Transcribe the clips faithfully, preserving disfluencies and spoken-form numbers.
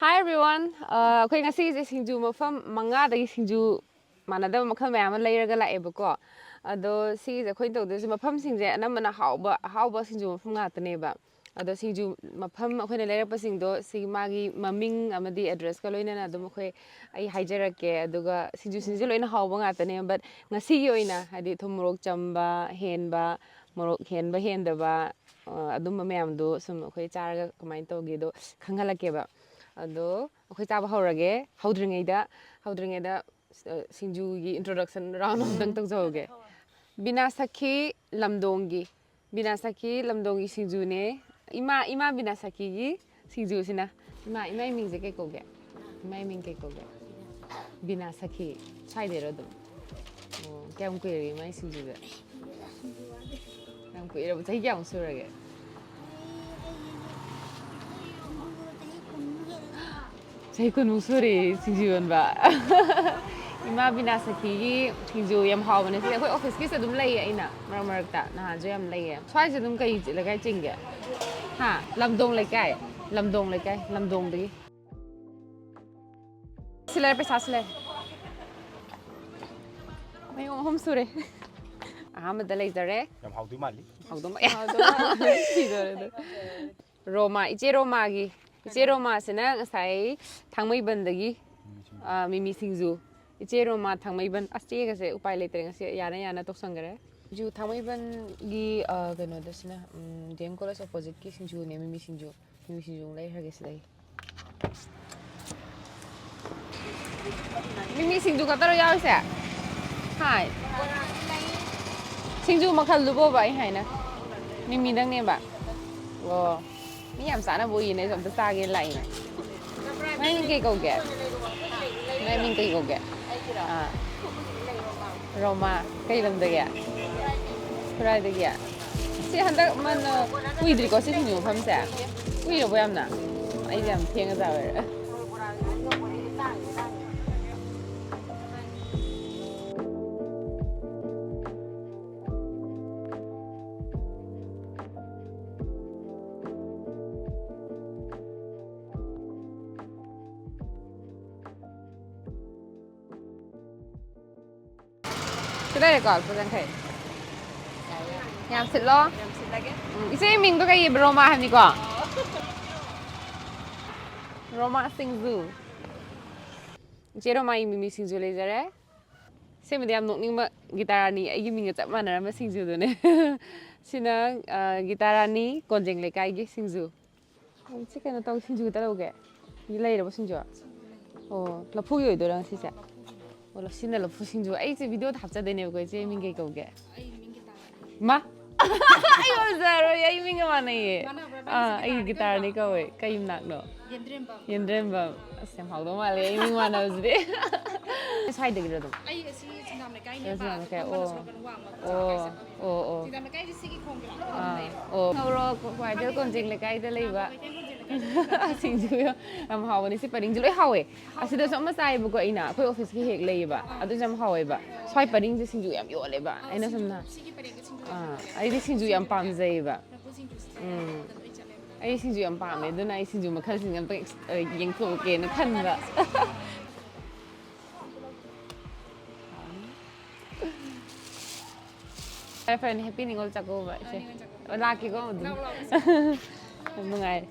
Hi everyone. ꯑ, ꯑꯩꯈꯣꯏ ꯉꯁꯤꯒꯤꯁꯦ ꯁꯤꯡꯖꯨ ꯃꯐꯝ ꯃꯉꯥꯗꯒꯤ ꯁꯤꯡꯖꯨ ꯃꯥꯟꯅꯗꯕ ꯃꯈꯜ ꯃꯌꯥꯝ ꯑꯃ ꯂꯩꯔꯒ ꯂꯥꯛꯑꯦꯕꯀꯣ꯫ ꯑꯗꯣ ꯁꯤꯒꯤꯁꯦ ꯑꯩꯈꯣꯏꯅ ꯇꯧꯗꯣꯏꯁꯦ, ꯃꯐꯝꯁꯤꯡꯁꯦ ꯑꯅꯝꯕꯅ ꯍꯥꯎꯕ, ꯑꯍꯥꯎꯕ ꯁꯤꯡꯖꯨ ꯃꯐꯝ ꯉꯥꯛꯇꯅꯦꯕ꯫ ꯑꯗꯣ ꯁꯤꯡꯖꯨ ꯃꯐꯝ ꯑꯩꯈꯣꯏꯅ ꯂꯩꯔꯛꯄꯁꯤꯡꯗꯣ, ꯁꯤꯒꯤ ꯃꯥꯒꯤ ꯃꯃꯤꯡ ꯑꯃꯗꯤ addressꯀ ꯂꯣꯏꯅꯅ ꯑꯗꯨꯝ ꯑꯩꯈꯣꯏ, ꯑꯩ ꯍꯥꯏꯖꯔꯛꯀꯦ꯫ ꯑꯗꯨꯒ ꯁꯤꯡꯖꯨꯁꯤꯡꯁꯦ ꯂꯣꯏꯅ ꯍꯥꯎꯕ ꯉꯥꯛꯇꯅꯦ, but ꯉꯁꯤꯒꯤ ꯑꯣꯏꯅ ꯍꯥꯏꯗꯤ ꯊꯨꯝ ꯃꯣꯔꯣꯛ ꯆꯝꯕ ꯍꯦꯟꯕ, ꯃꯣꯔꯣꯛ ꯍꯦꯟꯕ ꯍꯦꯟꯗꯕ, ꯑ, ꯑꯗꯨꯝꯕ ꯃꯌꯥꯝꯗꯣ ꯁꯨꯝ ꯑꯩꯈꯣꯏ ꯆꯥꯔꯒ ꯀꯃꯥꯏꯅ ꯇꯧꯒꯦꯗꯣ ꯈꯪꯍꯜꯂꯛꯀꯦꯕ꯫ ꯑꯗꯣ ꯑꯩꯈꯣꯏ ꯆꯥꯕ ꯍꯧꯔꯒꯦ꯫ ꯍꯧꯗ꯭ꯔꯤꯉꯩꯗ, ꯍꯧꯗ꯭ꯔꯤꯉꯩꯗ, ꯑ, ꯁꯤꯡꯖꯨꯒꯤ introduction round ꯑꯝꯇꯪ ꯇꯧꯖꯍꯧꯒꯦ꯫ ꯕꯤꯅꯥꯁꯈꯤ ꯂꯝꯗꯣꯡꯒꯤ, ꯕꯤꯅꯥꯁꯈꯤ ꯂꯝꯗꯣꯡꯒꯤ ꯁꯤꯡꯖꯨꯅꯦ꯫ ꯏꯃꯥ, ꯏꯃꯥ ꯕꯤꯅꯥꯁꯈꯤꯒꯤ ꯁꯤꯡꯖꯨꯁꯤꯅ꯫ ꯏꯃꯥ, ꯏꯃꯥꯏ ꯃꯤꯡꯁꯦ ꯀꯩ ꯀꯧꯒꯦ? ꯏꯃꯥꯏ ꯃꯤꯡ ꯀꯩ ꯀꯧꯒꯦ? ꯕꯤꯅꯥꯁꯈꯤ꯫ ꯁ꯭ꯋꯥꯏꯗꯩꯔꯣ ꯑꯗꯨꯝ? ꯑꯣ, ꯀꯌꯥꯝ ꯀꯨꯏꯔꯒꯦ ꯏꯃꯥꯏ ꯁꯤꯡꯖꯨꯁꯦ? ꯌꯥꯝ ꯀꯨꯏꯔꯕ? ꯆꯍꯤ ꯀꯌꯥꯃꯨꯛ ꯁꯨꯔꯒꯦ? ꯆꯍꯤ ꯀꯨꯟꯃꯨꯛ ꯁꯨꯔꯦ ꯁꯤꯡꯖꯨ ꯌꯣꯟꯕ꯫ ꯏꯃꯥ ꯕꯤꯅꯥꯁꯈꯤꯒꯤ ꯁꯤꯡꯖꯨ ꯌꯥꯝ ꯍꯥꯎꯕꯅꯦ꯫ ꯁꯤꯗ ꯑꯩꯈꯣꯏ officeꯀꯤꯁꯨ ꯑꯗꯨꯝ ꯂꯩꯌꯦ ꯑꯩꯅ꯫ ꯃꯔꯛ ꯃꯔꯛꯇ꯫ ꯅꯍꯥꯟꯁꯨ ꯌꯥꯝ ꯂꯩꯌꯦ꯫ ꯁ꯭ꯋꯥꯏꯁꯦ ꯑꯗꯨꯝ ꯀꯩ ꯂꯩꯀꯥꯏ ꯆꯤꯡꯒꯦ? ꯍꯥ? ꯂꯝꯗꯣꯡ ꯂꯩꯀꯥꯏ꯫ ꯂꯝꯗꯣꯡ ꯂꯩꯀꯥꯏ꯫ ꯂꯝꯗꯣꯡꯗꯒꯤ꯫ ꯁꯤ ꯂꯩꯔꯦ, ꯄꯩꯁꯥ ꯁꯤ ꯂꯩꯔꯦ꯫ ꯃꯌꯣꯝ ꯑꯍꯨꯝ ꯁꯨꯔꯦ꯫ ꯑꯍꯥꯟꯕꯗ ꯂꯩꯖꯔꯦ꯫ ꯌꯥꯝ ꯍꯥꯎꯗꯣꯏ ꯃꯥꯜꯂꯤ꯫ ꯍꯥꯎꯗꯧ ꯃꯥꯜꯂꯤ꯫ ꯁꯤꯗꯣꯔꯦ ꯑꯗꯨ꯫ ꯔꯣꯃꯥ, ꯏꯆꯦ ꯔꯣꯃꯥꯒꯤ꯫ ꯏꯆꯦ ꯔꯣꯃꯥꯁꯤꯅ ꯉꯁꯥꯏ ꯊꯥꯡꯃꯩꯕꯟꯗꯒꯤ, ꯑ, ꯃꯤꯃꯤ ꯁꯤꯡꯖꯨ꯫ ꯏꯆꯦ ꯔꯣꯃꯥ ꯊꯥꯡꯃꯩꯕꯟ꯫ ꯑꯁ, ꯆꯦꯒꯁꯦ ꯎꯄꯥꯏ ꯂꯩꯇ꯭ꯔꯦ ꯉꯁꯤ꯫ ꯌꯥꯅ ꯌꯥꯅ ꯇꯧꯁꯟꯈꯔꯦ꯫ ꯁꯤꯡꯖꯨ ꯊꯥꯡꯃꯩꯕꯟꯒꯤ, ꯑ, ꯀꯩꯅꯣꯗꯁꯤꯅ, ꯎꯝ, D M College oppositeꯀꯤ ꯁꯤꯡꯖꯨꯅꯦ, ꯃꯤꯃꯤ ꯁꯤꯡꯖꯨ꯫ ꯃꯤꯃꯤ ꯁꯤꯡꯖꯨ ꯑꯃꯨꯛ ꯂꯩꯈ꯭ꯔꯒꯦ ꯁꯤꯗꯒꯤ꯫ ꯃꯤꯃꯤ ꯁꯤꯡꯖꯨ ꯈꯛꯇꯔꯣ ꯌꯥꯎꯔꯤꯁꯦ? ꯍꯥꯏ꯫ ꯁꯤꯡꯖꯨ ꯃꯈꯜꯗꯨꯕꯣꯕ ꯑꯩ ꯍꯥꯏꯅ? ꯃꯤꯃꯤꯗꯪꯅꯦꯕ? ꯑꯣ꯫ ꯃꯤ ꯌꯥꯝ ꯆꯥꯅꯕ ꯎꯏꯅꯦ, ꯑꯩꯁꯨ ꯑꯝꯇ ꯆꯥꯒꯦꯅ ꯂꯥꯛꯏꯅꯦ꯫ ꯅꯣꯏ ꯃꯤꯡ ꯀꯩ ꯀꯧꯒꯦ? ꯅꯣꯏ ꯃꯤꯡ ꯀꯩ ꯀꯧꯒꯦ? ꯑꯥ꯫ ꯔꯣꯃꯥ꯫ ꯀꯩ ꯂꯝꯗꯒꯤ? ꯈꯨꯔꯥꯏꯗꯒꯤ? ꯁꯤ ꯍꯟꯗꯛ ꯃꯟꯅ ꯀꯨꯏꯗ꯭ꯔꯤꯀꯣ ꯁꯤ ꯁꯤꯡꯖꯨ ꯃꯐꯝꯁꯦ? ꯀꯨꯏꯔꯕꯣ ꯌꯥꯝꯅ? ꯑꯩꯗꯤ ꯌꯥꯝ ꯊꯦꯡꯅ ꯆꯥꯎꯔꯦ꯫ ꯂꯩꯔꯦꯀꯣ, ꯂꯨꯄꯥ ꯌꯥꯡꯈꯩ꯫ ꯌꯥꯝ ꯁꯤꯠꯂꯣ꯫ ꯌꯥꯝ ꯁꯤꯠꯂꯒꯦ꯫ ꯎꯝ, ꯏꯆꯦ ꯃꯤꯡꯗꯣ ꯀꯩ? ꯔꯣꯃꯥ ꯍꯥꯏꯕꯅꯤꯀꯣ? ꯔꯣꯃꯥ ꯁꯤꯡꯖꯨ꯫ ꯏꯆꯦ ꯔꯣꯃꯥꯒꯤ ꯃꯤꯃꯤ ꯁꯤꯡꯖꯨ ꯂꯩꯖꯔꯦ꯫ ꯁꯤꯃꯗꯤ ꯌꯥꯝ ꯅꯣꯛꯅꯤꯡꯕ, ꯒꯤꯇꯥ ꯔꯥꯅꯤ ꯑꯩꯒꯤ ꯃꯤꯡꯒ ꯆꯞ ꯃꯥꯟꯅꯔꯝꯕ ꯁꯤꯡꯖꯨꯗꯨꯅꯦ꯫ ꯁꯤꯅ, ꯑ, ꯒꯤꯇꯥ ꯔꯥꯅꯤ ꯀꯣꯟꯖꯦꯡ ꯂꯩꯀꯥꯏꯒꯤ ꯁꯤꯡꯖꯨ꯫ ꯑꯣ, ꯁꯤ ꯀꯩꯅꯣ ꯇꯧ, ꯁꯤꯡꯖꯨ ꯈꯤꯇ ꯂꯧꯒꯦ꯫ ꯁꯤ ꯂꯩꯔꯕꯣ ꯁꯤꯡꯖꯨ? ꯑꯣ, ꯂꯐꯨꯒꯤ ꯑꯣꯏꯗꯣꯏꯔꯥ ꯉꯁꯤꯁꯦ? ꯑꯣ, ꯁꯤꯅ ꯂꯐꯨ ꯁꯤꯡꯖꯨ꯫ ꯑꯩꯁꯦ ꯚꯤꯗꯤꯑꯣꯗ ꯍꯥꯞꯆꯗꯣꯏꯅꯦꯕꯀꯣ, ꯏꯆꯦ ꯃꯤꯡ ꯀꯩ ꯀꯧꯒꯦ? ꯑꯩ ꯃꯤꯡ ꯒꯤꯇꯥ ꯔꯥꯅꯤ꯫ ꯃꯥ? ꯑꯩ ꯑꯣꯏꯖꯔꯣꯏ, ꯑꯩ ꯃꯤꯡꯒ ꯃꯥꯟꯅꯩꯌꯦ꯫ ꯃꯥꯟꯅꯕ꯭ꯔꯥ? ꯑꯥ, ꯅꯪꯒꯤꯁꯦ ꯑꯩꯒꯤ ꯒꯤꯇꯥ ꯔꯥꯅꯤ ꯀꯧꯋꯦ꯫ ꯀꯩ ꯃꯅꯥꯛꯅꯣ? ꯌꯦꯟꯗ꯭ꯔꯦꯝꯕꯝ꯫ ꯌꯦꯟꯗ꯭ꯔꯦꯝꯕꯝ꯫ ꯑꯁ, ꯌꯥꯝ ꯍꯥꯎꯗꯧ ꯃꯥꯜꯂꯦ, ꯑꯩ ꯃꯤꯡ ꯃꯥꯟꯅꯕꯁꯤꯗꯤ꯫ ꯁ꯭ꯋꯥꯏꯗꯒꯤꯔꯣ ꯑꯗꯨꯝ? ꯑꯩ ꯑꯁꯤ ꯆꯤꯡꯗꯥꯝ ꯂꯩꯀꯥꯏꯅꯦꯕ꯫ ꯆꯤꯡꯗꯥꯝ ꯂꯩꯀꯥꯏ, ꯑꯗꯨ ꯑꯣ꯫ ꯁꯣꯔꯣꯛ ꯋꯥꯡꯃ ꯑꯣ, ꯆꯠꯂꯒ ꯑꯣ, ꯑꯣ꯫ ꯆꯤꯡꯗꯥꯝ ꯂꯩꯀꯥꯏꯁꯦ ꯁꯤꯒꯤ ꯈꯣꯡꯒꯤ ꯂꯥꯛꯄꯗ ꯑꯗꯨꯝ ꯑꯥ, ꯂꯩꯌꯦꯕ꯫ ꯑꯣ꯫ ꯉꯧꯔꯣ, ꯀ꯭ꯋꯥꯏꯊꯦꯜ ꯀꯣꯟꯖꯦꯡ ꯂꯩꯀꯥꯏꯗ ꯂꯩꯕ꯫ ꯀ꯭ꯋꯥꯏꯊꯦꯜ ꯀꯣꯟꯖꯦꯡ ꯂꯩꯀꯥꯏꯗ ꯂꯩꯕ꯫ ꯁꯤꯡꯖꯨ ꯌꯥꯝ ꯍꯥꯎꯕꯅꯦ, ꯁꯤ ꯄꯔꯤꯡꯁꯦ ꯂꯣꯏ ꯍꯥꯎꯋꯦ꯫ ꯑꯁꯤꯗꯁꯨ ꯑꯃ ꯆꯥꯏꯌꯦꯕꯀꯣ ꯑꯩꯅ, ꯑꯩꯈꯣꯏ ꯑꯣꯐꯤꯁꯀꯤ ꯍꯦꯛ ꯂꯩꯌꯦꯕ, ꯑꯗꯨꯁꯨ ꯌꯥꯝ ꯍꯥꯎꯋꯦꯕ꯫ ꯁ꯭ꯋꯥꯏ ꯄꯔꯤꯡꯁꯦ ꯁꯤꯡꯖꯨ ꯌꯥꯝ ꯌꯣꯜꯂꯦꯕ꯫ ꯑꯥ, ꯑꯩꯅ ꯁꯤꯡꯖꯨ, ꯁꯨꯝ ꯅ-, ꯁꯤꯒꯤ ꯄꯔꯦꯡꯗ ꯁꯤꯡꯖꯨ ꯌꯥꯝ ꯑꯥ, ꯌꯣꯜꯂꯦ꯫ ꯑꯩꯗꯤ ꯁꯤꯡꯖꯨ ꯌꯥꯝ ꯁꯤꯡꯖꯨ ꯄꯥꯝꯖꯩꯌꯦꯕ꯫ ꯂꯐꯨ ꯁꯤꯡꯖꯨꯁꯦ ꯎꯝ꯫ ꯑꯌꯥꯝꯕ ꯑꯩ ꯆꯠꯂꯦꯕ꯫ ꯑꯩ ꯁꯤꯡꯖꯨ ꯃꯈꯜꯁꯤꯡꯁꯦ ꯑꯝꯇ ꯑꯦꯛꯁ-, ꯑ, ꯌꯦꯡꯊꯣꯛꯀꯦꯅ ꯈꯟꯕ꯫ ꯐꯔꯦ, ꯐꯔꯦ, ꯍꯦꯄꯤ ꯅꯤꯉꯣꯜ ꯆꯥꯛꯀꯧꯕ ꯏꯆꯦ꯫ ꯑ, ꯅꯤꯉꯣꯜ ꯆꯥꯛꯀꯧꯕ꯫ ꯑꯣ, ꯂꯥꯛꯀꯦꯀꯣ ꯑꯗꯨꯝ꯫ ꯂꯥꯛꯑꯣ, ꯂꯥꯛꯑꯣ, ꯏꯆꯦ꯫ ꯌꯥꯝ ꯅꯨꯡꯉꯥꯏꯔꯦ꯫